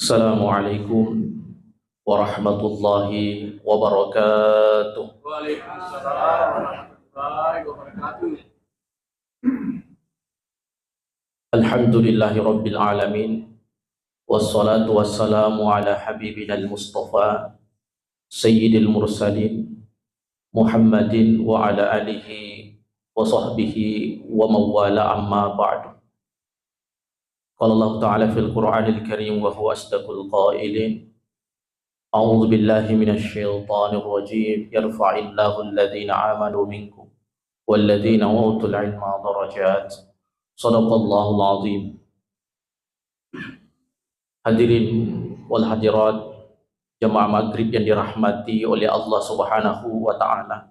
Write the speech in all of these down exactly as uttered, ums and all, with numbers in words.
Assalamualaikum warahmatullahi wabarakatuh. Waalaikumsalam warahmatullahi wabarakatuh. Alhamdulillahi rabbil alamin. Wassalatu wassalamu ala habibina al-mustafa sayyidil mursalin Muhammadin wa ala alihi wa sahbihi wa mawala, amma ba'du. Qala Allah ta'ala fil Qur'anil Karim wa huwa asdaqul qailin. A'udzu billahi minasy syaithanir rajim. Yarfa'illahu alladhina amanu minkum walladhina utul ilma darajat. Sadaqallahul azim. Hadirin wal hadirat, jamaah maghrib yang dirahmati oleh Allah Subhanahu wa Ta'ala.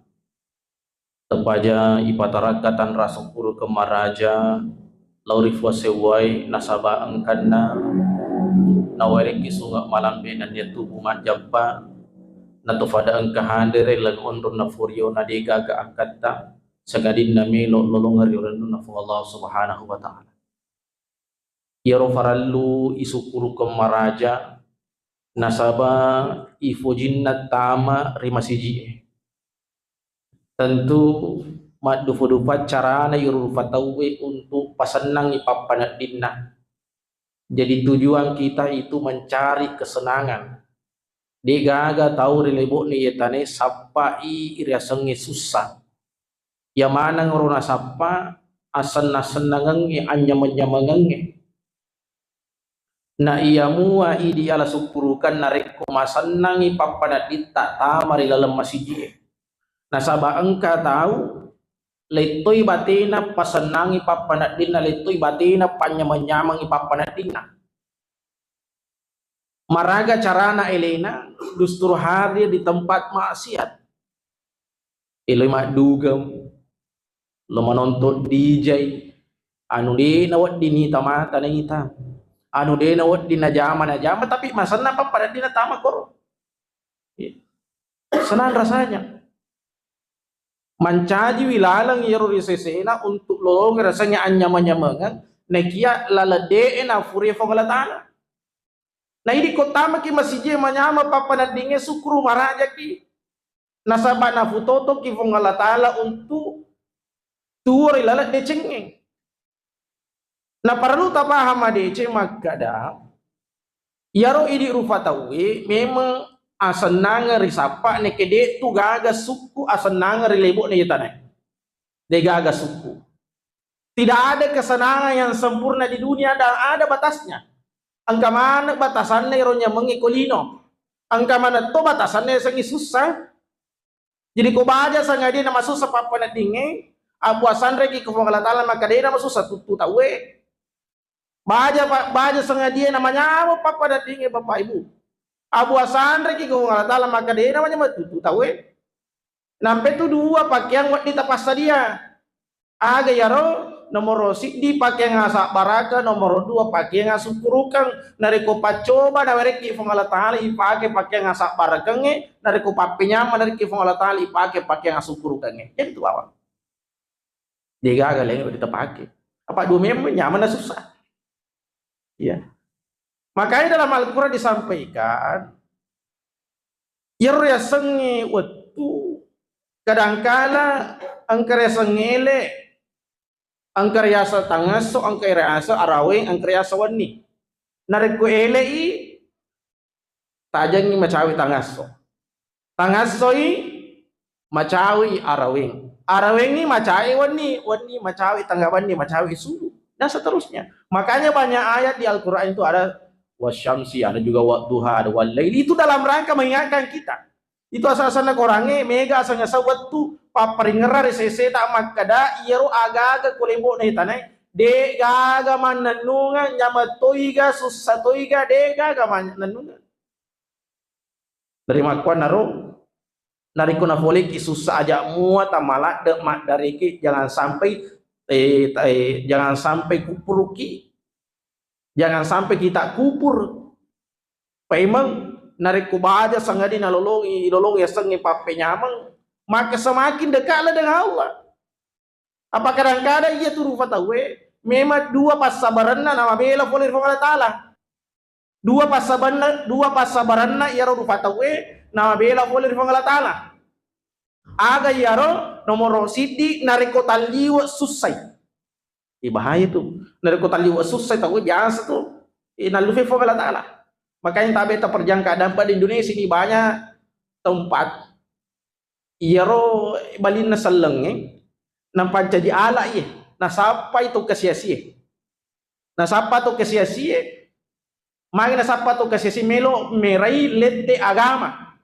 Tepaja ipatarakka tanra sukkurukeng maraja lao ri Fuang Sewwae nasaba engkanna nawerekki sunge malambe nennia tubu majjappa, natofada engka hadere lao onronna furiona degaga akkatta, sangadinna melo lolongeng ri lennunna Fuang Allah Subhanahu wa Ta'ala. Iyaro farellu isukkurukeng maraja nasaba ifojinna tama ri masiji'e. Tentu maddufa-dufa carana iyaro rufa tauwe untuk pasennangi pappaneddinna. Jadi tujuan kita itu mencari kesenangan. Degaga tau ri lebo'na iye tanae sappai riasengnge sussa. Iya maneng ro nasappa asennang-sennangengnge, anyameng-nyamengengnge. Na iya mua idi ala sukkurukenna rekko masennangi pappanedditta tama ri laleng masiji'e. Nasaba engka tau lettoi batena pasennangi pappaneddinna, lettoi batena panyameng-nyamengi pappaneddinna. Maraga carana elena, justru hadir di tempat maksiat. Eloi maddugem, lo menonton D J, anu de nawedding nita mata naita, anu de nawedding najama najama, tapi masenna pappaneddinna tama koro. Iya. Senang rasanya. Mancajiwi laleng iyaro ri sesena untuk lolongeng riasengnge anyameng-nyamengeng, naekiya laleng de'e nafurie Fuang Allah Ta'ala. Na idi ko tamaki masijie manyameng pappaneddingnge, sukkuru marajaki. Nasaba nafutotoki Fuang Allah Ta'ala untuk tuo ri laleng decengnge. Na parellu tapahang madeceng makkeda, iyaro idi rufa tauwe memeng asennangeng ri sappa, nekke de'tu gaga sukku asennangeng ri lebo'na iye tanae. Degaga sukku. Tidak ada kesenangan yang sempurna di dunia dan ada batasnya. Engka maneng batasanna ero nyamengnge ko lino. Engka maneng to batasanna yasengnge sussa. Jadi ko baja sangadie namasussa pappaneddingnge, abbuasanreki ko Fuang Allah Ta'ala maka de namasussa tuttu tauwe. Baja pa-, baja sangadie namanyameng pappaneddingnge Bapak Ibu. Abbuasanreki ko Fuang Allah Ta'ala maka de namanyameng tuttu tauwe. Nampe tu dua pakeang wedding tapassadia. Aga iyaro? Nomoro siddi pakeang asabbaraka, nomoro dua pakeang asukkurukeng. Narekko paccoba nawerekki Fuang Allah Ta'ala ipake pakeang asabbarakengnge, narekko pappenyameng narekki Fuang Allah Ta'ala ipake pakeang asukkurukengnge. Jadi tu bawang. Degaga laing ditapake. Apa dua memang nyaman na susah. Iya. Makanya dalam Al-Quran disampaikan, iyaro riasengnge wettu, kadangkala engka riaseng ele, engka riaseng tangasso, engka riaseng araweng, engka riaseng wenni. Narekko ele'i, tajengngi macawe tangasso. Tangassoi macawe araweng. Arawengngi macawe wenni, wenni macawe tengnga wenni, macawe subuh, dan seterusnya. Makanya banyak ayat di Al-Quran itu ada wasyamsi, ada juga wadduha, ada wallaili. Itu dalam rangka mengingatkan kita. Itu asa-asanna korangnge, mega aseng-aseng wettu papparingerra ri seseta makkeda, iyaro aga-aga ko lebo'na itanae, de gaga mannennungeng, nyameng toiga, sussa toiga, de gaga mannennungeng. Dari makkuannaro, narekko nafoleki sussa aja mua tamaladde maddareke, jangan sampai, eh, eh, jangan sampai kupuruki. Jangan sampai kita kupur. Paimeng, narekko baja sangadie nalolongi, ilolongi yasengnge pappenyameng, maka semakin dekatlah dengan Allah. Apa kadang-kadang iya tu rupa tauwe memang dua passabarenna namabela pole ri Puang Allah Ta'ala. Dua passabanna, dua passabaranna iyaro rupa tauwe namabela pole ri Puang Allah Ta'ala. Aga iyaro? Nomoro siddi, narekko talliwe sussai. Ih, bahaya tu. Narekko talliwe sussai tauwe biasa tu, eh, nallufe Puang Allah Ta'ala. Makanya tabe taperjangka dampa di Indonesia ini banyak tempat iyaro balinna sellengnge napancaji ala iye, nasappai to kasiasie. Nasappa to kasiasie, magi nasappa to kasiasie melo merai lette agama.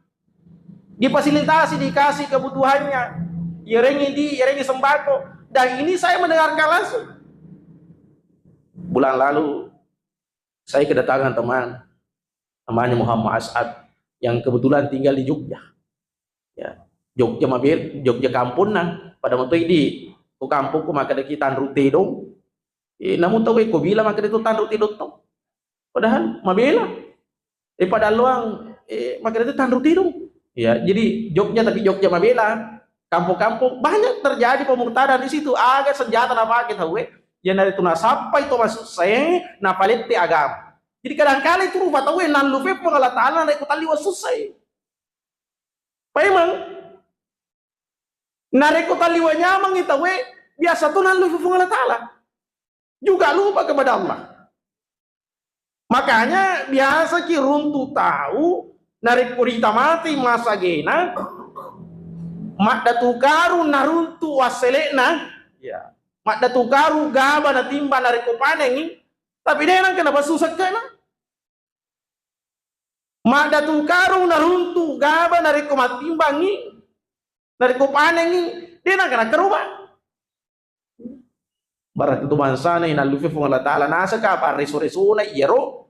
Difasilitasi, dikasih kebutuhannya. Iyarengi di, iyarengi sembako. Dan ini saya mendengarkan langsung. Bulan lalu saya kedatangan teman, namanya Muhammad As'ad, yang kebetulan tinggal di Jogja. Ya, Jogja mabel, Jogja kamponna. Pada matoi di ko kampokku makkadaki tanru tedong. Eh, namu tau ko bila makkada itu tanru tedong to. Padahal mabela. Eh, pada loang, eh, makkada itu tanru tedong. Ya, jadi Jogja tapi Jogja mabela. Kampung-kampung banyak terjadi pemurtadan di situ. Aga senjata napake tauwe, ya naritu nasappai to masussai, napalette agama. Jadi kadangkala itu rupa tauwe nallufe Puang Allah Ta'ala narekko talliwe sussai. Paimeng, narekko talliwe nyameng tauwe, biasa to nallufe Puang Allah Ta'ala. Juga lupa kepada Allah. Makanya biasa ki runtu tau, narekko rita mate masagena, maddatu karung naruntu wassele'na, ya, maddatu karung gaba natimba narekko panengi, tapi de nangka napasu sekke'na. Maddatu karung naruntu gaba narekko mattimbangi, narekko panengi, de nangka nakkaroba. Berarti tu bangsana inallufe Puang Allah Ta'ala, nasaka apa reso-resona iyaro,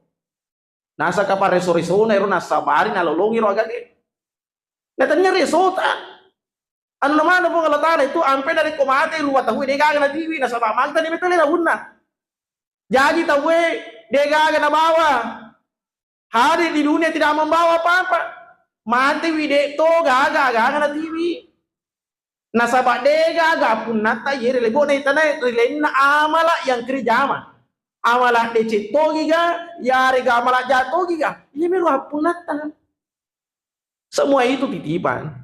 nasaka apa reso-resona iyaro, nasabari nalolongi ro agage. Na tania resota. Anu namana Puang Allah Ta'ala itu ampe narekko mate ruwa tauwe de gaga natiwi, nasaba mangkani metale nahunna. Jaji tauwe de gaga nabawa. Hadir di dunia tidak membawa apa-apa. Matewi de to gaga-gaga natiwi. Nasaba de gaga punnatta ye ri lebo'na itanae ri lainna amala yang kerjama. Amala deceng togi ga, yarega amala ja togi ga. Iya mero appunnatta. Semua itu titipan.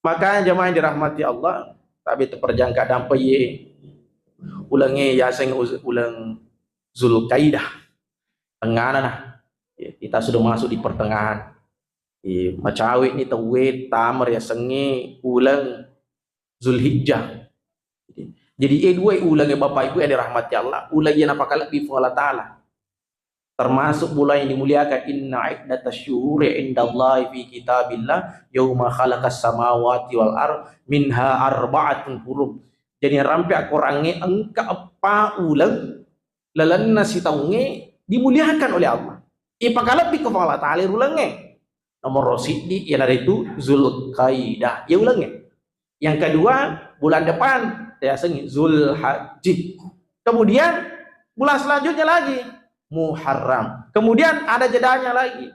Makanya jamaah yang dirahmati Allah, tabe teperjangka dampa ye ulengnge yaseng uz-, uleng Zulkaidah. Tengana nah. Ya, kita sudah masuk di pertengahan. Eh, macawe ni tauwe tama riasengnge uleng Zulhijjah. Jadi, eh, dua uleng, eh, Bapak Ibu yang dirahmati Allah, uleng yang napakalebbi Puang Allah Ta'ala. Termasuk bulan yang dimuliakan, "Inna iddatasyuhuri indallahi fi kitabillah yauma khalaqas samawati wal ard minha arba'atun hurum." Jadi rampe akorangnge engka eppa uleng lalenna sitaungnge dimuliakan oleh Allah. Ipakalebbi ko Allah Ta'ala rulengnge. Nomoro siddi iyanaritu Zulkaidah, ya ulengnge. Yang kedua, bulan depan, ya, sengi, Zulhajji. Kemudian, bulan selanjutnya lagi, Muharram. Kemudian ada jedanya lagi.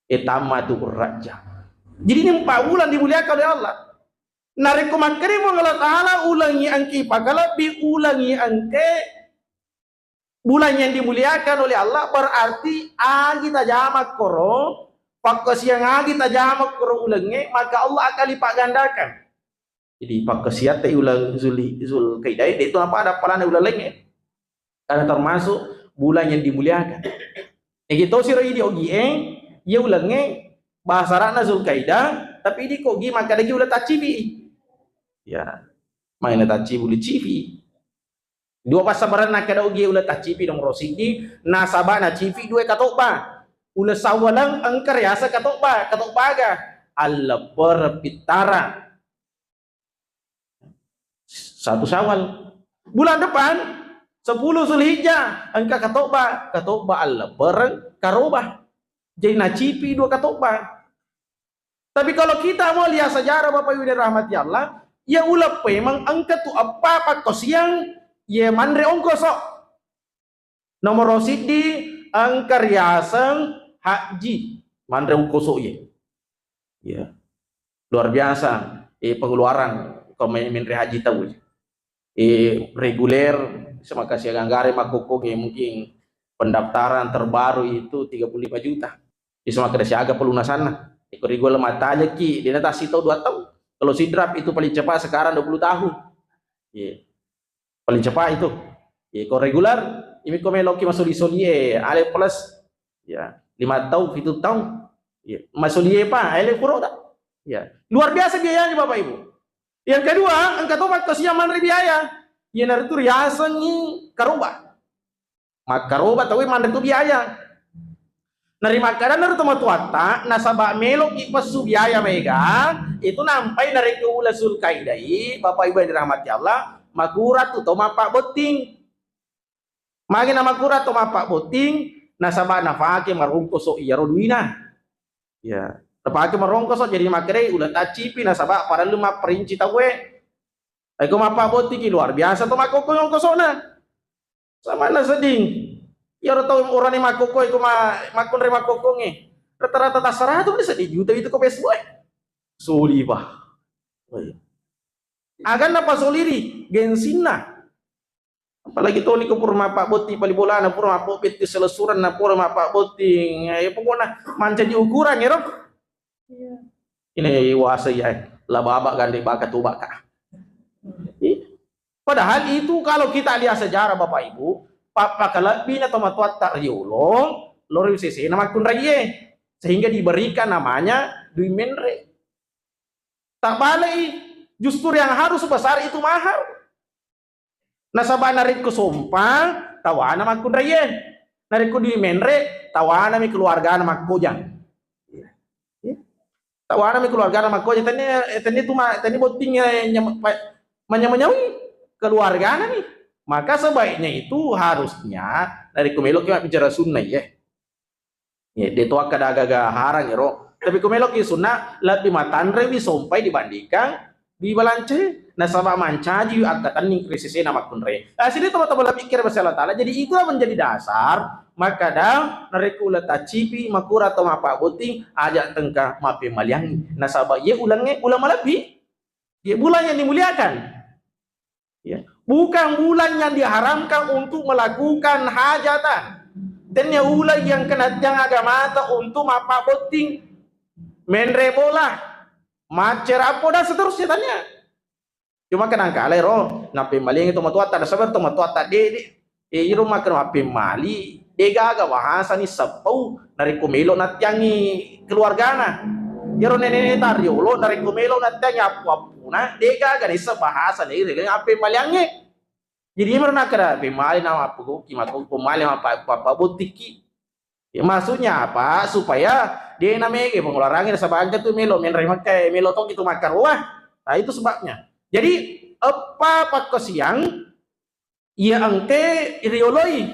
Etamma tu Rajab. Jadi ini empat bulan dimuliakan oleh Allah. Narekko makkeda Puang Allah Ta'ala ulengngi engke ipakalebbi, ulengngi engke bulan yang dimuliakan oleh Allah, berarti agi tajama koro, pakkasiang agi tajama koro ulengnge, maka Allah akan lipat gandakan. Jadi pakkasiatta uleng Zul-, Zulkaidah, de tu apa ada palana uleng laingnge. Karena termasuk bulan yang dimuliakan. Egi to siro idi ogi e, iya ulengnge bahasa Arabna Zulkaidah, tapi idi ko gi makkadagi uleng taccipi. Ya, maina taccipi uleng cipi. Dua passabaranna kada ogi uleng taccipi nomoro siddi, nasaba nacipi dua katobba. Uleng sawwaleng engka riaseng katobba, katobba aga? Alleppereng pittara. Satu Syawal. Bulan depan, sepuluh Zulhijjah, engka katobba, katobba alleppereng karoba. Jadi nacipi dua katobba. Tapi kalau kita mau lihat sejarah Bapak Ibu dirahmati Allah, ya uleng memang engka tu eppa pakkosiang ye manre ongkoso. Nomoro siddi engka riaseng haji, manre ongkoso ye. Ya. Luar biasa, eh, pengeluaran kalau main, main haji tahu. Eh, reguler, semakasiang anggare makkokko, eh, mungkin pendaftaran terbaru itu tiga puluh lima juta. Bisa makkeda siaga pelunasanna. Iko rigolo mattajaki, dena tassi tau dua tau. Kalau Sidrap itu paling cepat sekarang dua puluh tahun. Iya. Paling cepat itu. Iya, kalau regular, ini ko meloki masoli-soli, eh, ale plus, ya, lima tahun, itu tahun. Iya, masoli, eh, Pak, ale puro tak? Ya, luar biasa biayanya, Bapak Ibu. Yang kedua, engka to makkasiang manre biaya. Iyanaritu riasengngi karoba. Makkaroba tauwe manre tu biaya. Narimakkadanna ro tomatoatta, nasaba meloki pessu biaya maega, itu nampai narekko uleng Zulkaidai, Bapak Ibu yang dirahmati Allah, makurang tu to mappabbotting. Magi namakurang to mappabbotting, nasaba nafake marongkoso iyaro duina. Ya, nafake marongkoso, jadi makkedai uleng taccipi, nasaba parellu mapperinci tauwe. Eko mappabbottingki luar biasa to makkokko ongkosona. Samanna sedding. Iyaro tau urane makkokko, iko ma-, makkunrai makkokkongnge. Rata-rata tassaratu ni sedding juta itu ko Facebook e. Soli, Pak. Oh, iya. Aganna pasoliri, gengsinna. Apalagi toni ko pura mappabbotting pali bolana, pura mappabbotting selesuranna, pura mappabbotting, eh, pokokna mancaji ukuran, ya, ro? Iya. Ini wasa ya, la baba gande baka tu baka. Ih. Padahal itu kalau kita lihat sejarah Bapak Ibu, pa-, pakkalebbina tomatoatta riolo, lori sesena makkunraie, sehingga diberikan namanya dui menre. Tabbalei, justru yang harus besar itu mahar. Nasaba narekko sompa, tawana makkunraie. Narekko dui menre, tawanami keluargana makkojang. Tawanami keluargana makkojang. Tenni, tenni tu ma-, tenni botting, eh, nyam-, pa-, manyameng-nyameng keluargana nih. Maka sebaiknya itu harusnya narekko meloki mabbicara sunna, ya. Ya, de to akkada gaga harang ero. Tapi ko meloki sunna, lebbi matanrewi sompai dibandingkan dibalancai. Nasaba mancaji akkatenning ri sesena makkunrai. Eh, sini teman-teman lebih kira bahasa Allah Ta'ala. Jadi itulah menjadi dasar makkada narekko uleng taccipi, makura atau mappabbotting, aja tengka mappemaliangi. Nasaba ye ulengnge uleng malebbi. Ya, bulan yang dimuliakan. Ya. Bukan bulan yang diharamkan untuk melakukan hajatan. Tennia uleng yang kena tiang agamata untuk mappabbotting, menre bola, maccera, apa dan seterusnya tania. Cuma kadang kala ro, nappemmalingi tomatoatta, nasaba tomatoatta de, de, Eh, iro makkeda mappemmali, degaga bahasani seppau narekko melo nattiangi keluargana. Iyaro nene-nene tariolo narekko melo nattiangi appu-appuna, degaga naisseng bahasa naireleng appemmaliangnge. Jadi, iyaro nakkeda pemmali na mappegoki, mappegoki, pemmali mappa-, pappabottikki. Ya, maksudnya apa? Supaya de namege pengeluarannya, nasaba engka tu melo menre Mekka, melo toki tu makkaroa. Nah, itu sebabnya. Jadi, eppa pakkasiang Iya engke rioloi.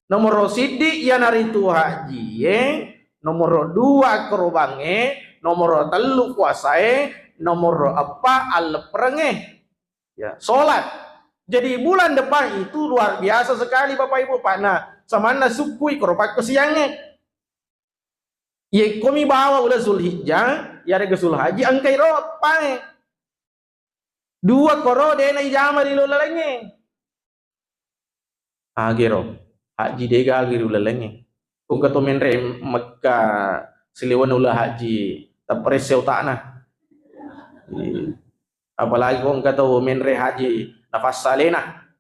Nomoro siddi iyanaritu hajjie, nomoro dua korobangnge, nomoro tellu puasae, nomoro eppa allepperengnge. Ya, sholat. Jadi bulan depan itu luar biasa sekali Bapak Ibu, Pak. Nah, samanna sukkui koro pakkosiangnge. Yekkomi bawa uleng Zulhijjah, yarega Zulhaji engkai ro eppae. Dua koro de naijama ri uleng lalengnge. Agero, haji de gaga ri uleng lalengnge. Engka to menre Mekka saliwenna uleng haji, tapparesse otakna. Apalagi ko engka to menre haji nafassa alena.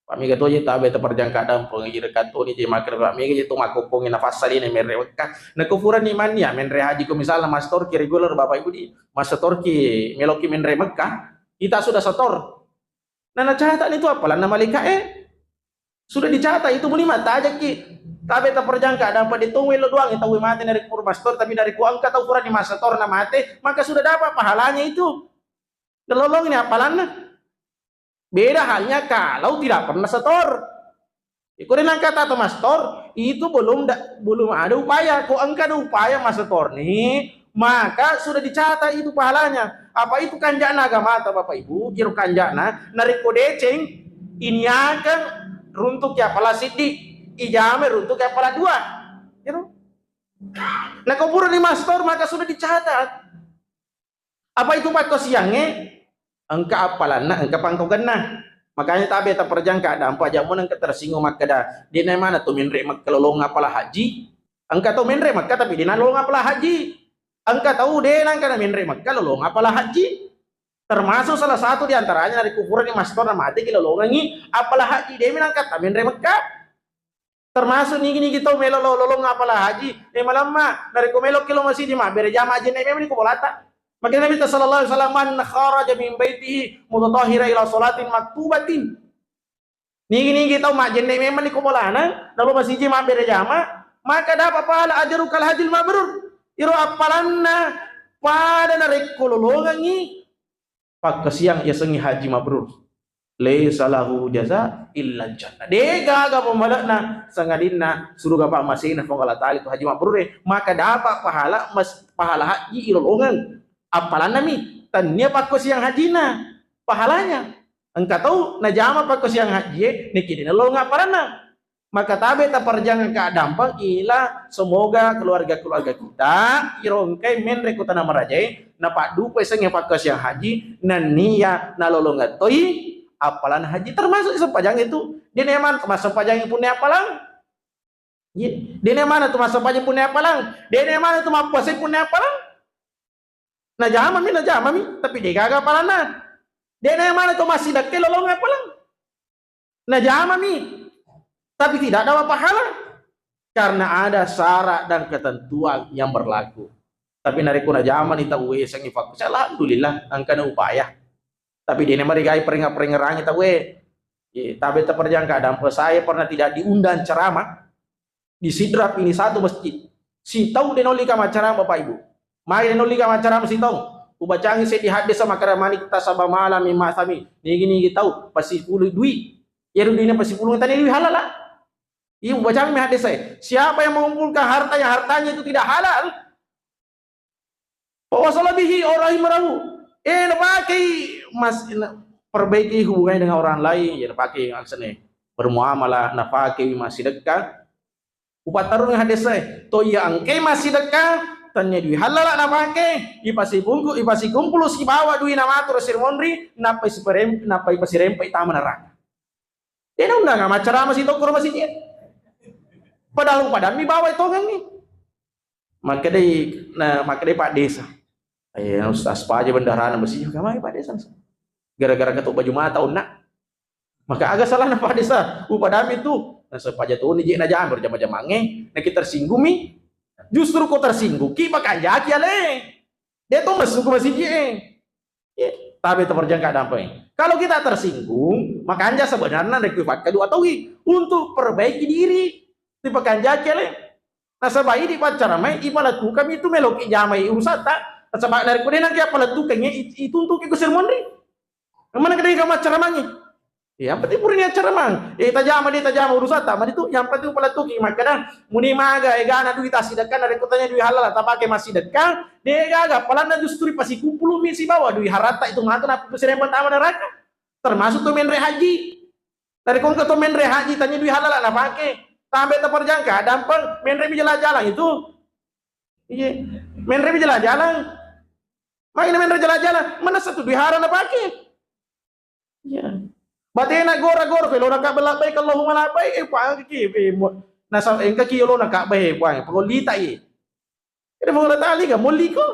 Pamega to je tabe taperjangka dampeng, irekang toni je makkeda pamega je to makkokkongi nafassa alena menre Mekka. Nako purani mannia menre haji ko misalna mastorki reguler Bapak Ibu di, mastorki meloki menre Mekka, kita sudah setor. Nah, nacatani tu appalanna malaika'e. Sudah dicatat itu muni mattajakki. Tabe taperjangka dampeng de to melo doang tau mate narekko pura mastor, tapi narekko engka tau purani mastor na mate, maka sudah dapat pahalanya itu. Nalolongini appalanna. Beda halnya kalau tidak pernah setor. Iko de nangka tata mastor, itu belum da-, belum ada upaya. Ko engka ada upaya mastor ni, maka sudah dicatat itu pahalanya. Apa itu kanjana agamata, Bapak Ibu? Iro kanjana, narekko deceng, iniakeng runtuk ya pala siddi, ijame runtuk ya pala dua. Gitu. Nah, ko pura di mastor, maka sudah dicatat. Apa itu pakkosiangnge? Engka appalanna, engka pangkogenna. Makanya tabe taperjang keadaan, apa jammu nang ketersinggung makkeda, de na mana tu menre Mekka lolong apala haji. Engka tau menre Mekka tapi de na lolong apala haji. Engka tau de nangka na menre Mekka lolong apala haji. Termasuk salah satu di antaranya dari kuburan yang masih mati ki lolongangi apala haji, de mi nangka ta menre Mekka. Termasuk nigi-nigi tau melo lo-, lolong apala haji, eh, malamma, narekko melo ki lo masigi mabbere jama, ajenne memang ko bolata. Makanya Nabi sallallahu alaihi wasallam, "Man kharaja min baitihi mutatahhira ila salatin maktubatin." Nigi-nigi tau majjenne memang ni ko bolana, nalo masigi mabbere jama, maka dapat pahala ajru kal hajil mabrur. Iro appalanna pada narekko lolongangi pakkasiang yasengnge haji mabrur. Laisa lahu jaza illa jannah. De gaga pamalena sangadinna suruga pammasena Puang Allah Taala itu haji mabrur e. Maka dapat pahala mas-, pahala haji ilolongeng. Appalanna mi, tania pakkasiang hajina pahalanya. Engka tau najama pakkasiang haji e, niki de nalolong appalanna. Maka tabe taperjang ka dampeng ila, semoga keluarga-keluarga kita irongkai menre ko Tanah Marajae, napaddupa isengnge pakkasiang haji, nennia nalolongeng toi appalan haji, termasuk sempajang itu. De na mana massempajang punna appalang. Ye, de na mana tu massempajang punna appalang. De na mana tu mappuasa punna appalang. Najamami, najamami, tapi de gaga appalanna. De na mana tu massidekka lolong appalang. Najamami, tapi tidak dapat pahala karena ada syarat dan ketentuan yang berlaku. Tapi narekko najamani tau e sengngi fakku, alhamdulillah, engkana upaya. Tapi de na marigai peringa-peringerangi tau e. Ye, tabe taperjang ka dampeng, saya pernah tidak diundang ceramah di Sidrap ini satu masjid. Sitau de nolli ka maccarama, Bapak Ibu. Mai de nolli ka maccarama sitau. Ubacangi seddi haddesa makkeda mani tasaba malam mimma sami. Nigi-nigi tau pasipulu dui. Iyaro duina pasipulu tania dui halala. Iya ubacangi haddesa e. Siapa yang mengumpulkan harta yang hartanya itu tidak halal, fawasala bihi au rahimarahu. Eh, napakei mas-, na-, perbaiki hubungannya dengan orang lain, ya napakei maksudnya bermuamalah, napakei massidekka. Upattarung haddesa e, to iya engkai massidekka, tania dui halala napake, ipasibungku-, ipasikumpulu sibawa dui namatur sirmonri, nappa isiperem-, nappa ipasirempe tama neraka. De na undang maccarama sitokko ro masigi e. Padahal upadammi bawai tongenni. Makkedai, na, makkedai Pak Desa. Eh, Ustaz Paja bendarana besi, kamai Pak Desa. Gara-gara ketok baju mata onna. Maka aga salahna Pak Desa, upadammi tu. Nasaba paja toni je najama berjama-jamangnge, na ki tersinggungmi. Justru ko tersinggungki, pakanjaki ale. De to masuk ke masigi e. Ye, tabe taperjang ka dampeng. Kalau kita tersinggung, makanja sebenarnya rekui fakka dua taui untuk perbaiki diri. Dipakanjaki ale. Nasaba idi paccaramai, ipalatukami itu meloki jamai urusatta. Nasaba narekko de nangka palatukang, i-, ituntuki ku sirmonri. Mana kedai ka maccaramangi? Yang penting purani accaramang. Eh, tajama de tajama urusatta, mani tu yang penting palattuki makkeda muni maga egana dui tassidekka, narekko tania dui halala tapake massidekka, de gaga palanna justru pasikumpulumi sibawa dui haratta itu matu nappa sirempe tama neraka. Termasuk tu menre haji. Narekko engka to menre haji tania dui halala napake, tabe taperjang ka dampeng, menremi jalan-jalan itu. Iya. Menremi jalan-jalan. Maina menre jalan-jalan, manessa tu dui hara napake. Iya. Batena gora-gora, ko elona ka labbaik Allahumma labbaik, eh, pangki, eh, mo-, nasa-, engka ki elona ka, eh, puang, pangolita, eh. Jadi, Puang Allah Ta'ala ga molliko,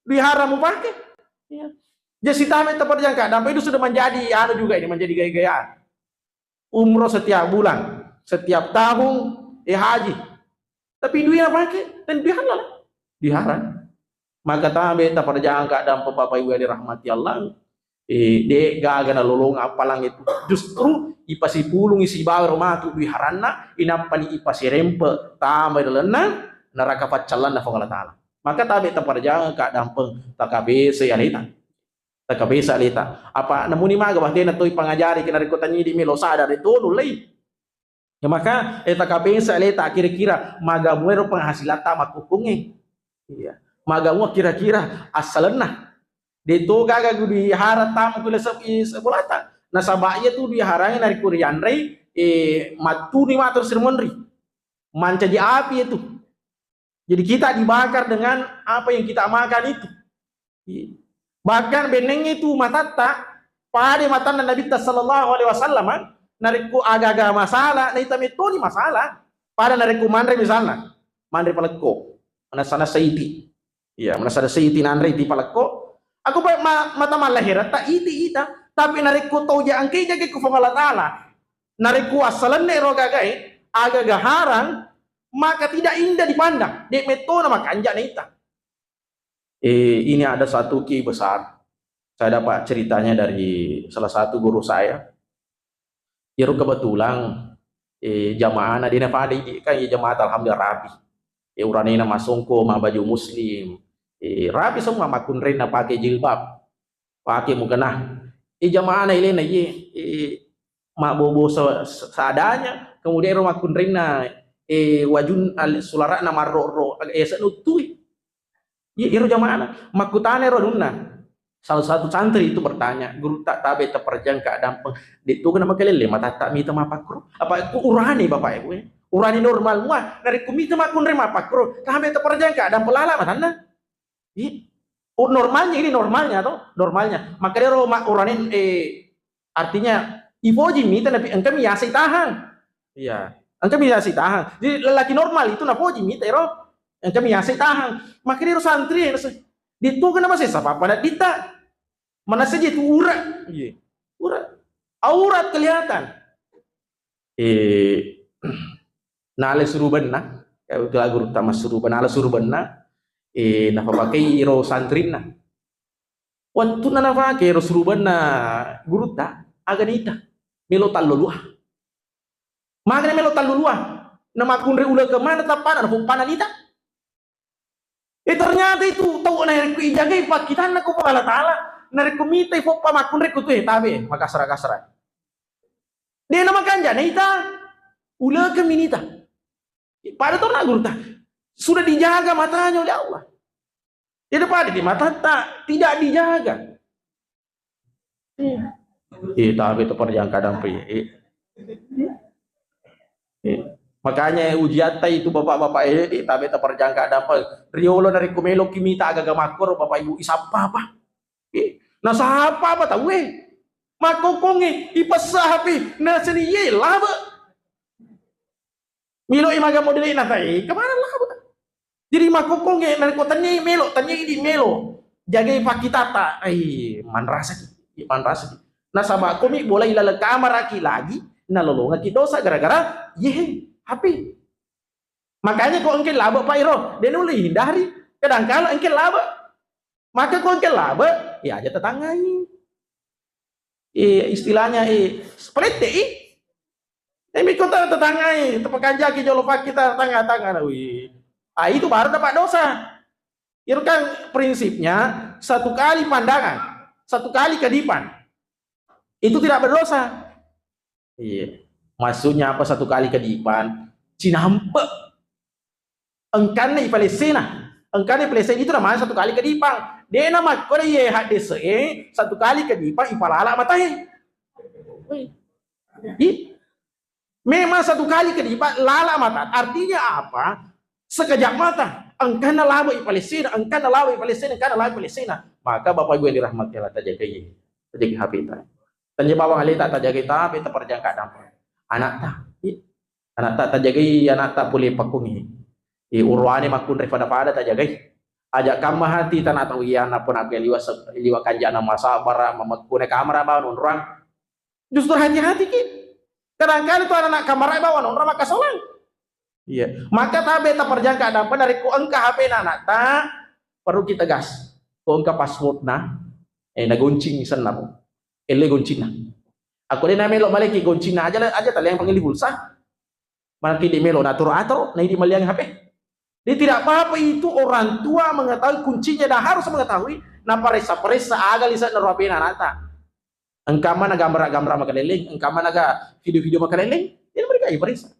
dui hara mupake. Iya. Jadi, sitame taperjang ka dampeng itu sudah menjadi, anu juga ini, menjadi gaya-gayaan. Umroh setiap bulan, setiap tahun, eh, haji. Tapi dui napake, dan dui halal. Dui haram. Maka tabe taperjang ka dampeng Bapak Ibu yang dirahmati Allah. Eh, de gaga nalolong appalang itu. Justru ipasipulungi sibawa ro matu dui haranna, inappani ipasirempe tama ri lalenna neraka paccallanna Puang Allah Ta'ala. Maka tabe taperjang ka dampeng, takabese aleta. Takabese aleta. Apa namuni maga batena toi pangajari, kena riko tanyidi melo sadar itu nulai. Ya, maka, eh, takabese aleta kira-kira magamuero penghasilatta makkukkungnge. Iya. Magamu kira-kira assalenna. De to gaga gu dui hara tama ku lese-, i-, sekolata. Nasaba iya tu dui harangnge narekko rianrei, eh, mattuni matu sirmonri. Mancaji api itu. Jadi kita dibakar dengan apa yang kita makan itu. Iya. Bahkan benengnge itu matatta, Pada matanna Nabitta sallallahu alaihi wasallam, narekko aga-aga masalah, naita mettoni masalah. Pada narekko manre misalna, manre palekko, manessa-nessa iti. Iya, manessa-nessa iti nanre iti palekko. Aku pa-, ma-, mata mallaheratta iti ita. Tapi narekko tau ja engkai jage ku Puang Allah Taala, narekko assalenne ro gagae, aga-aga harang, maka tidak indah dipandang. De mettona makanja naita. Eh, ini ada satu ki besar. Saya dapat ceritanya dari salah satu guru saya. Iyaro kebetulan, eh, jamaahna dena pada idi, kan iya jamaah alhamdulillah rapi. Eh, uranena masongko, ma baju muslim. Eh, rapi semua, makkunrenna pakai jilbab. Pakai mukena. Eh, jamaahna ilena iye, eh, mabbobo se-, se-, seadanya. Kemudian ro makkunrenna, eh, wajun al-, sulara'na marro-ro, eh, senuttui. Iya, iro jamaahna. Makkutana ro anunna. Salah satu santri itu bertanya, "Guru, tak tabe terperjang keadaan peng-, de tu kena makalele, mata tak mita mapakkuro. Apa ku urani bapak ibu ya? Urani normal mua. Narekko mita makkunre mapakkuro, tabe terperjang keadaan pelala matanna." Iya. Oh, normalnya ini normalnya toh, normalnya. Makanya ro ma-, urani, eh, artinya ifoji mita napi engka mi yasai tahang. Iya. Engka mi yasai tahang. Jadi lelaki normal itu nafoji mita ero. Engka mi yasai tahang. Makanya ro santri ya, di tu kena masih sapa pada dita. Mana saja itu urat. Iya. Urat. Aurat kelihatan. Eh, nala surubanna, ya, itu lagu utama suruban, nala surubanna, eh, nafapakai ro santrinna. Wattunna nafake ro surubanna gurutta, aga nita, melo tallolua. Magana melo tallolua, namakkunre uleke mana tappana, napuppana nita. Eh, ternyata itu tau narekko ijagai pakkitanna ko Allah Taala, narekko mitai foppa makkunre ko tu, eh, tabe, makasara-kasara. De na makanja naita, uleke minita. Pada tona gurutta, sudah dijaga matanya oleh Allah. Tidak pada di matatta, tidak dijaga. Iya. Eh, tabe tu perjangka dampe. Eh. Eh. Makanya ujiatta itu bapak-bapak, eh, eh, tabe tu perjangka dampe. Riolo narekko meloki mita aga-aga makkoro bapak ibu isappa apa? Eh. Nasappa apa tauwe? Makkokkongnge ipessa H P naseni ye labe. Melo i maga model na tai, kemana lah kamu? Jadi makkokkongnge narekko tania melo, tania idi melo. Jagai pakkitatta, ai manrasaki, manrasaki. Nasaba komi bola ilaleng kamaraki lagi, nalolongaki dosa gara-gara ye H P. Makanya ko engke labe Pak Iro, de nulle hindari. Kadangkala engke labe. Maka ko engke labe, ya aja tetangai. Eh, istilahnya, eh, pelete i. Emi kota tetangai, tepakanjaki jolo pakkita tetangga-tetangga. Wih. Ah, itu baru dapat dosa. Itu kan prinsipnya satu kali pandangan, satu kali kedipan. Itu tidak berdosa. Iya. Maksudnya apa satu kali kedipan? Cinampe. Engkanna ipalessena. Engkanna ipalessena itu namanya satu kali kedipang. Dena makkeda iye haddese e satu kali kedipang ipalala matae. Ih. Memang satu kali kedipang lala mata. Artinya apa? Sekejap mata. Engkanna laba ipalessena, engkanna laba ipalessena, engkanna laba ipalessena. Maka Bapak Ibu yang dirahmati Allah, tajagai. Tajagai H P ta. Tanja bawang aleta tajagai ta, beta perjangka dampa. Anakta. Ih. Anakta tajagai, anakta pole pakkungi. Eh, uruane makkunrai pada-pada tajagai. Aja kamma hati tana tau iya nappa napia liwa se-, liwa kanjana masabara, mamekkune kamera bawang nonrang. Justru hati-hati ki. Kadang-kadang tu anak-anak kamera bawang nonrang makkasolang. Iya. Maka tabe taperjangka dampa narekko engka H P na anakta, perlu kita gas. Ko engka password na, eh, nagoncing senna. Ele goncinna. Ako de namelo maleki goncinna aja, aja taliang pangelli pulsa. Mana ki de melo na atoro-atoro, na idi maliang H P. Jadi tidak apa-apa itu orang tua mengetahui kuncinya dan harus mengetahui, naparessa-paressa aga lise'na ro H P na anakta. Engka mana gambar-gambar makaleleng, engka mana ga video-video makaleleng, jadi mereka iparessa.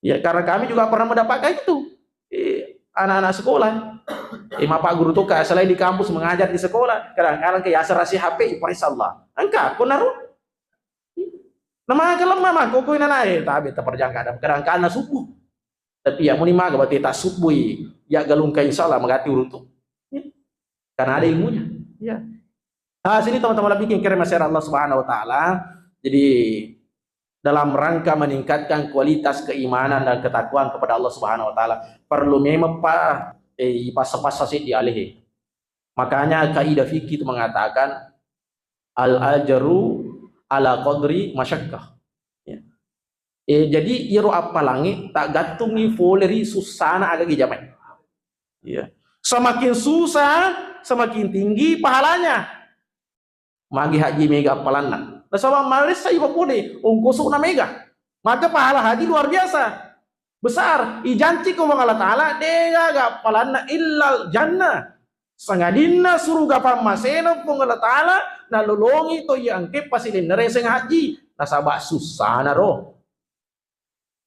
Ya, karena kami juga pernah mendapatkan itu. Eh, anak-anak sekolah. Eh, mapa guru toka selain di kampus mengajar di sekolah, kadang-kadang ke yasar si H P, iparessa Allah. Engka, konaro? Nama kelemah mah, koko inana, eh, tabe taperjangka ada, kadang-kadang subuh. Tapi ya muni maga berarti tak subuh, ya galungka insya Allah magati uruntu. Ya. Karena ada ilmunya. Ya. Nah, sini teman-teman lebih kira masyarakat Allah Subhanahu wa Ta'ala. Jadi, dalam rangka meningkatkan kualitas keimanan dan ketakwaan kepada Allah Subhanahu wa Ta'ala, perlu memang, Pak, eh, ipassa-passa sih di alih. Makanya kaidah fikih itu mengatakan, "Al-ajaru ala qadri masyakkah." Ya. Eh, jadi iyaro appalangnge taggattungngi fole ri sussana aga gijamai. Ya. Semakin susah, semakin tinggi pahalanya. Magi haji mega appalanna. Nasaba maressa iba pole, ongkoso'na mega. Maka pahala haji luar biasa. Besar. Ijanci ko Puang Allah Ta'ala, degaga appalanna illal jannah. Sangadinna suruga pammasena Puang Allah Ta'ala, nalolongi to iya engke pasilenna reseng haji. Nasaba sussana ro.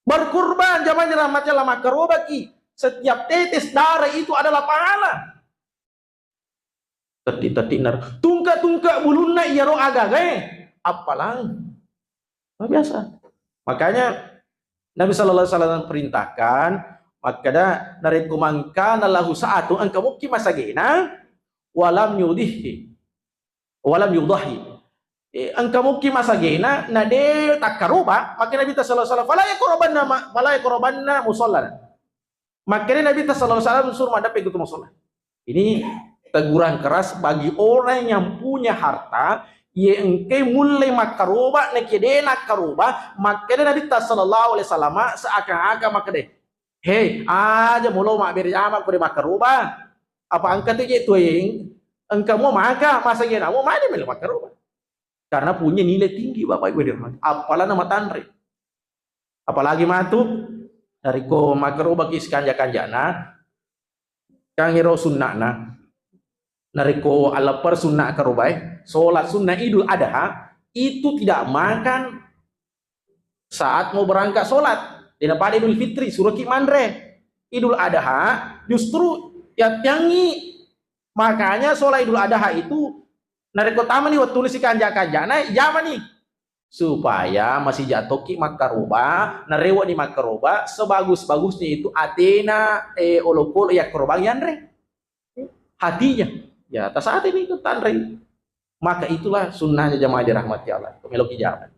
Berkurban, jamaah dirahmati Allah, makkarobaki. Setiap tetes darah itu adalah pahala. Tetti-tetti nar-, tungke-tungke bulunna iyaro agagae, appalang. Luar biasa. Makanya Nabi sallallahu alaihi wasallam perintahkan, makkeda, "Narekko mangkana lahu sa'atu, engka mukki masagena, walam yudhihi, walam yudhahi." Eh, engka mukki masagena, na de takkaroba, makkeda Nabi sallallahu alaihi wasallam, "Fala yaqrabanna ma-, fala yaqrabanna musallana." Makkedai Nabi sallallahu alaihi wasallam, "Suruh maddeppe ke musala." Ini teguran keras bagi orang yang punya harta, ye engke mulle makkaroba, neke de nakkaroba, makkeda Nabi sallallahu alaihi wasallam, seakan-akan makkeda, "Hei, aja mulo mabbere jama ko de makkaroba. Apa engka tu je tueng, engka mo maka, masa ye namo mane melo makkaroba." Karena punya nilai tinggi, Bapak Ibu yang dirahmati. Apalagi nama tanre. Apalagi matu, narekko makkarobaki sikanja-kanjana, kan ero sunna'na. Narekko alepper sunna karobae, sholat sunnah Idul Adha, itu tidak makan saat mau berangkat sholat. Dena pada Idul Fitri, suroki manre. Idul Adha justru yattiangi. Makanya sholat Idul Adha itu, narekko tamani wettuni sikanja-kanjana, ijamani. Supaya masija tokki makkaroba, narewe'ni makkaroba, sebagus-bagusnya itu atena, eh, olokolo yakkaroba yanre. Hatinya. Ya, tasateni itu tanre. Maka itulah sunnahnya jamaah dirahmati Allah. Meloki jama.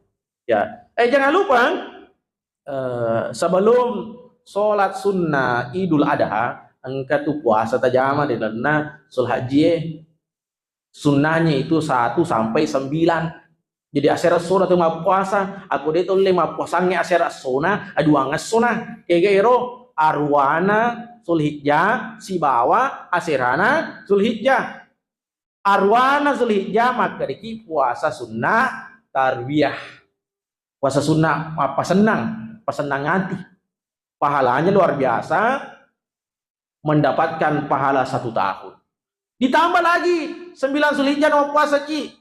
Ya. Eh, jangan lupa, eh, sebelum sholat sunnah Idul Adha, engka tu puasa tajama di lalenna Zulhijjah. Sunnahnya itu satu sampai sembilan. Jadi asera sona tu mappuasa, aku de tolle mappuasangnge asera sona, aduang sona. Kega ero, arwana Zulhijjah sibawa aserana Zulhijjah. Arwana Zulhijjah makkedaki puasa sunnah tarwiyah. Puasa sunnah mappasennang, pasennang ati. Pahalanya luar biasa, mendapatkan pahala satu tahun. Ditambah lagi sembilan Zulhijjah na mappuasaki,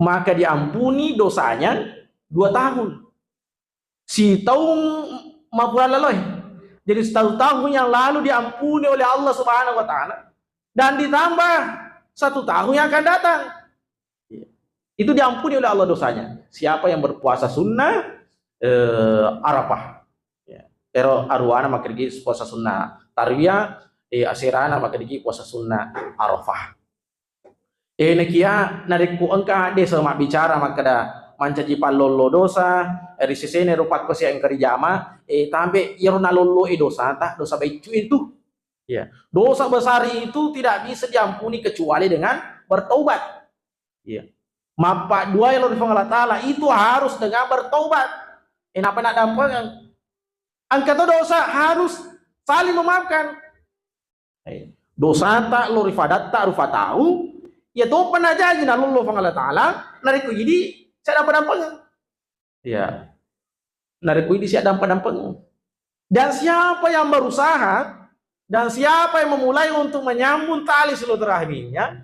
maka diampuni dosanya dua tahun. Sitaung mapurallaloe. Jadi satu tahun yang lalu diampuni oleh Allah Subhanahu wa Ta'ala. Dan ditambah satu tahun yang akan datang. Itu diampuni oleh Allah dosanya. Siapa yang berpuasa sunnah, eh, Arafah. Ya. Ero arwana makkedaki puasa sunnah tarwiyah, eh, aserana makkedaki puasa sunnah Arafah. Eh, nakia narekko engka desa mabbicara makkeda mancaji pallollo dosa, eh, ri sesena ro pakkosiang engka rijama, eh, tambe iyaro nalollo e dosata, dosa baiccu itu. Ya. Dosa besar itu tidak bisa diampuni kecuali dengan bertaubat. Iya. Mappaddua lao ri Puang Allah Ta'ala itu harus dengan bertaubat. Eh, napa nak dampengeng? Engka to dosa harus saling memaafkan. Eh, dosata lao ri fadatta rufa tau, iya topa najaji nalollo Puang Allah Ta'ala, narekko idi siaddampa-dampengeng. Iya. Narekko idi siaddampa-dampengeng. Dan siapa yang berusaha, dan siapa yang memulai untuk menyambung tali silaturahminya,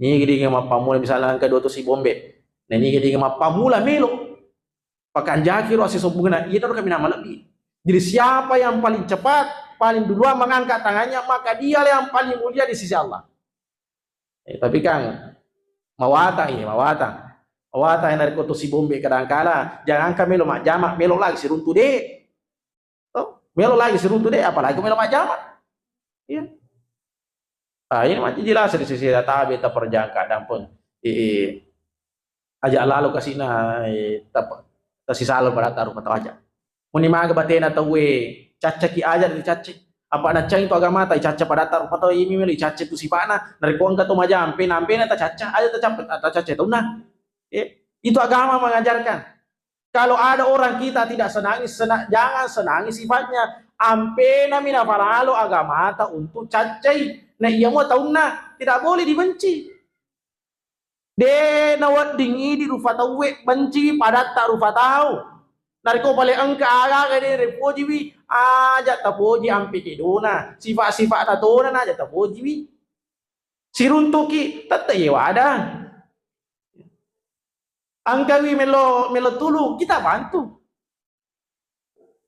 nigi dingeng mappammula, misalnya engka dua tosi bombe, na nigi dingeng mappammula melo pakanjaki ro assisombungenna, iya ro kaminang malebbi. Jadi siapa yang paling cepat, paling duluan mengangkat tangannya, maka dialah yang paling mulia di sisi Allah. Eh, tapi kan mawatang, iya, mawatang. Mawatang narekko tosi bombe kadangkala, jangankan melo majjama, melo lagi siruntu de. To, melo lagi siruntu de, apalagi melo majjama. Iya. Nah, ini macam jelas di sisi tabe taperjangka dampeng. Eh, eh, aja lalo kasina, eh, tap-, tasisalo pada taruh kata aja. Muni maga batena tauwe, caccaki aja dicacce. Apa naccang itu agama ta icacca pada taruh kata ini melo icacce tu sifana. Narekko engka to maja ampe, nampe na tacacca, aja tacacca, tacacca taunna. Eh, itu agama mengajarkan. Kalau ada orang kita tidak senangi, sena-, jangan senangi sifatnya. Ampenami nafalalo agamata untuk caccai. Nah, iya mua taunna tidak boleh dibenci. De nawedding idi rufa tauwe, benci padatta rufa tau. Narekko pale engka aga-aga de repojiwi, aja tapoji ampe kedona, sifat-sifat natona na aja tapojiwi. Siruntuki, tette ye wada. Engkawi melo, melo tulu, kita bantu.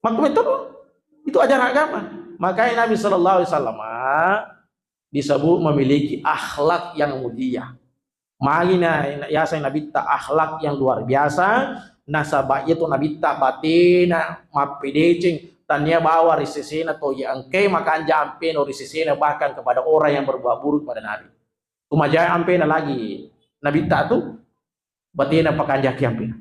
Makkume tulu, itu ajaran agama. Makanya Nabi sallallahu alaihi wasallam disebut memiliki akhlak yang mulia. Magi na, na yaseng Nabitta akhlak yang luar biasa, nasaba iya tu Nabitta batena mappedeceng, tania bawa ri sesena to iya engkai makanja ampeno ri sesena, bahkan kepada orang yang berbuat buruk pada Nabi. Tumaja ampena lagi Nabitta tu batena pakanjaki ampena.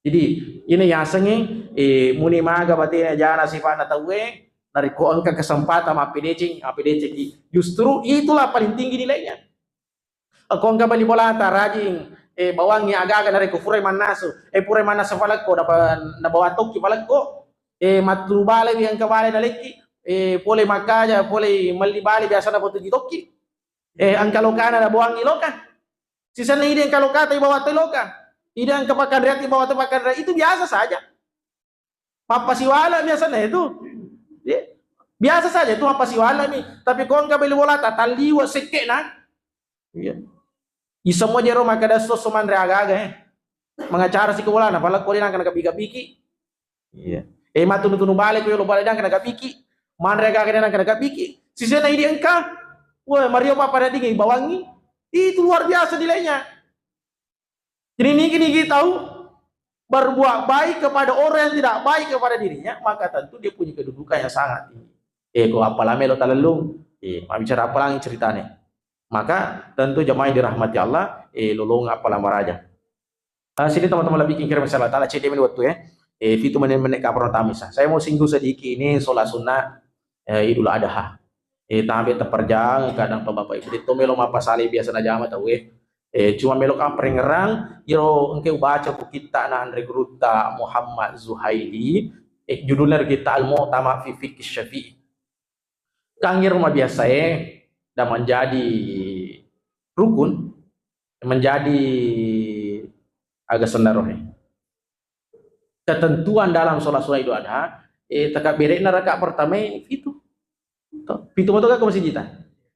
Jadi, ini yasengnge, eh, muni maga batena jana sifana tauwe, narekko engka kesempatan mappedeceng, mappedecengki. Justru itulah paling tinggi nilainya. Engka bali bolata rajing, eh, bawangngi aga-aga narekko purai mannasu, eh, purai mannasu palekko, napa-, nabawa tokki palekko, eh, matturu balewi engka bale nalekki, eh, pole makkaja, pole melli bale biasana potuji tokki. Eh, engka lokana nabawangngi loka. Sisenna idi engka lokata ibawa toi loka. Idi engka pakkanreang ibawa toi pakkanreang. Itu biasa saja. Mappasiwala biasanya itu. Iya. Biasa saja itu mappasiwala mi. Tapi ko engka bali bolata talliwa sekke na. Iya. Isemmo jero makkeda esso-esso manre aga-aga, eh. Mangacara siko bolana, pala ko de nangka nakabika-biki. Iya. Eh, matunu-tunu bale ko yolo bale de nangka nakabiki. Manre aga-aga de nangka nakabiki. Sisenna idi engka. Wah, mario papa dadingi bawangngi. Itu luar biasa nilainya. Jadi nigi-nigi tahu berbuat baik kepada orang yang tidak baik kepada dirinya, maka tentu dia punya kedudukan yang sangat tinggi. Eh, ko apala melo talellung. Eh, mabbicara apalangi ceritane. Maka tentu jamaah yang dirahmati Allah, eh, lolong apala maraja. Ah, sini teman-teman lebih kira masalah ta'ala cedde meni waktu ya. Eh, fitu menit-menit kapro tamisa. Saya mau singgung sedikit ini sholat sunnah, eh, Idul Adha. Eh, tabe taperjang kadang to Bapak Ibu. Itu melo mappasale biasa najama tau, eh. Eh, cuma melo kaprengerang, iro engke ubaca ku kitta na anre gurutta Muhammad Zuhaili, eh, judulnya kitta Al-Mu'tamad fi Fiqh Syafi'i. Kangngiro mabiasae da menjadi rukun, menjadi aga senna rohe. Ketentuan dalam sholat sunnah Idul Adha, eh, takabbere'na rakaat pertama fitu. To, fitu moto ka ko masijita.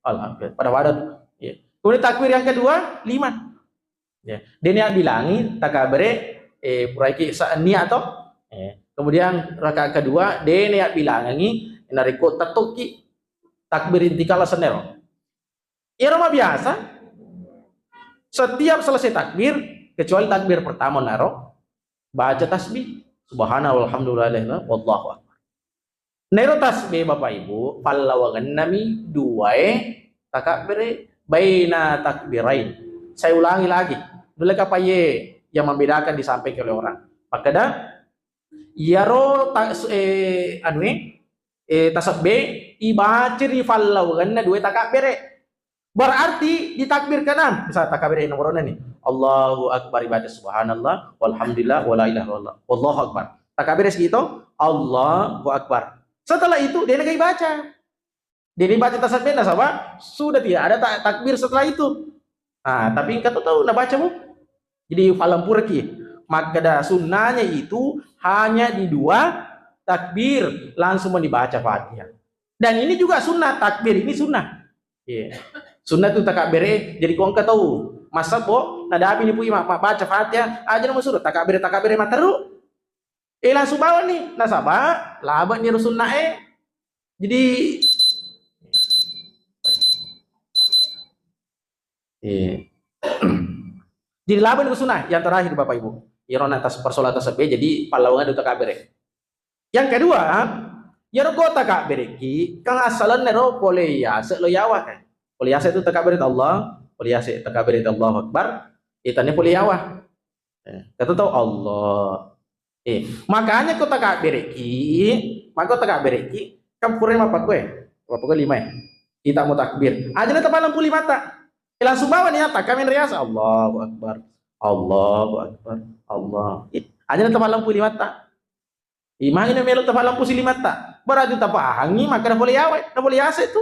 Alhamdulillah. Pada-pada tu. Ya. Kemudian takbir yang kedua, lima. Ya. De nabbilangi takabbere, eh, puraiki sa-, niat to. Eh, kemudian rakaat kedua, de nabbilangi narekko tettokki takbir intikal sennero. Iyaro mabiasa, setiap selesai takbir, kecuali takbir pertama naro, baca tasbih. Subhana walhamdulillah, wallahu akbar. Nairo tasbih, Bapak Ibu, pallawangennami duae takabbere, baina takbirain. Saya ulangi lagi. Nulle kapaye yang membedakan disampaikan oleh orang. Makkeda, iyaro ta-, eh, anu, eh, eh, tasebbe ibaca ri fallawangenna dua takabbere. Berarti di takbir keenam, misal takabbere nomorona nih, Allahu Akbar, ibaca subhanallah, walhamdulillah, wala ilaha illallah, wallahu akbar. Takabbere segitu, Allahu Akbar. Setelah itu, dia lagi baca. Jadi baca tasabbe nasaba sudah tidak ada ta-, takbir setelah itu. Ah, tapi engka to tau nabaca mu. Jadi falampuraki. Makkeda sunnahnya itu hanya di dua takbir langsung dibaca Fatihah. Dan ini juga sunnah, takbir ini sunnah. Iya. Sunnah tu takabbere, jadi ko engka tau masabbo nadabi ni pui ma-, ma-, baca Fatihah, aja na masuro takabbere, takabbere materu. Eh, langsung bawa ni, nasaba laba ni ro sunnah e. Jadi, eh. Jadi laba ni ro sunnah yang terakhir Bapak Ibu. Iyaro na tas-, persoalan tasabbe, jadi pallawangan dua takabbere. Yang kedua, iyaro ko takabbereki, kan asalenna ro pole yase lo yawa kan. Pole yase tu takabbere Allah, pole yase takabbere Allahu Akbar, eh, tania pole yawa. Eh, kata tau Allah. Eh, makanya ko takabbereki, maka ko takabbereki, kan pura mappakue, mappakue lima ya. Kita mau takbir. Aja na tapalempung limatta. Eh, langsung bawa niatta, kamin riasa. Allahu Akbar. Allahu Akbar. Allah. Eh, aja na tapalempung limatta. Imangina melo tapalempung silimatta. Berarti tapahangi maka na pole yawa, na pole yase tu.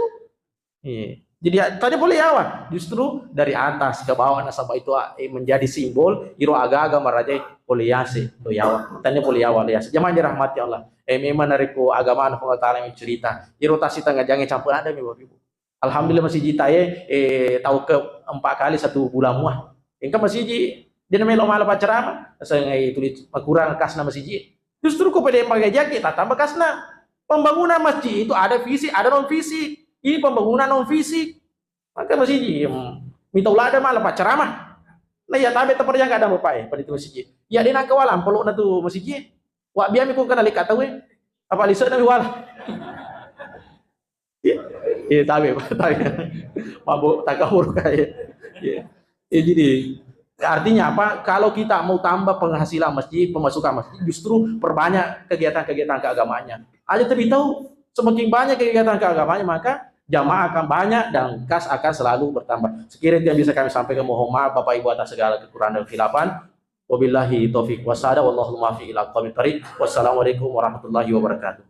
Iya. Jadi, tania pole yawa, justru dari atas ke bawah nasaba itu, eh, menjadi simbol iro aga-aga marajai pole yase, to yawa. Tania pole yawa, pole yase. Jamaah dirahmati Allah. Eh, memang narekko agama na Puang Allah Taala mencerita, iro tasi tengah jange campur ada mi, Bapak Ibu. Alhamdulillah masiji tae, eh, tau ke empat kali satu bulan mua. Engka masiji dia melo mala paccerama, sengai tuli makurang kasna masiji. Justru ko pede magai jaki, tatamba kasna. Pembangunan masjid itu ada fisik, ada non fisik. Ini pembangunan non fisik. Maka masiji, em, mitau lada mala paccerama. Nah, ya tabe taperjang kada mepai pada itu masiji. Ya dia nak kawala ampelok na tu masiji. Wa biami ko kana leka tawe. Apa lisa na wala. Iya, iya, tabe, tabe. Mabuk takabur kayak. Iya. Ya, jadi artinya apa? Kalau kita mau tambah penghasilan masjid, pemasukan masjid, justru perbanyak kegiatan-kegiatan keagamaannya. Aja tapi tahu semakin banyak kegiatan keagamaannya, maka jamaah akan banyak dan kas akan selalu bertambah. Sekiranya yang bisa kami sampaikan, mohon maaf Bapak Ibu atas segala kekurangan dan khilafan. Wabillahi taufiq wasada, wallahul muwaffiq ila aqwamit thariq. Wassalamualaikum warahmatullahi wabarakatuh.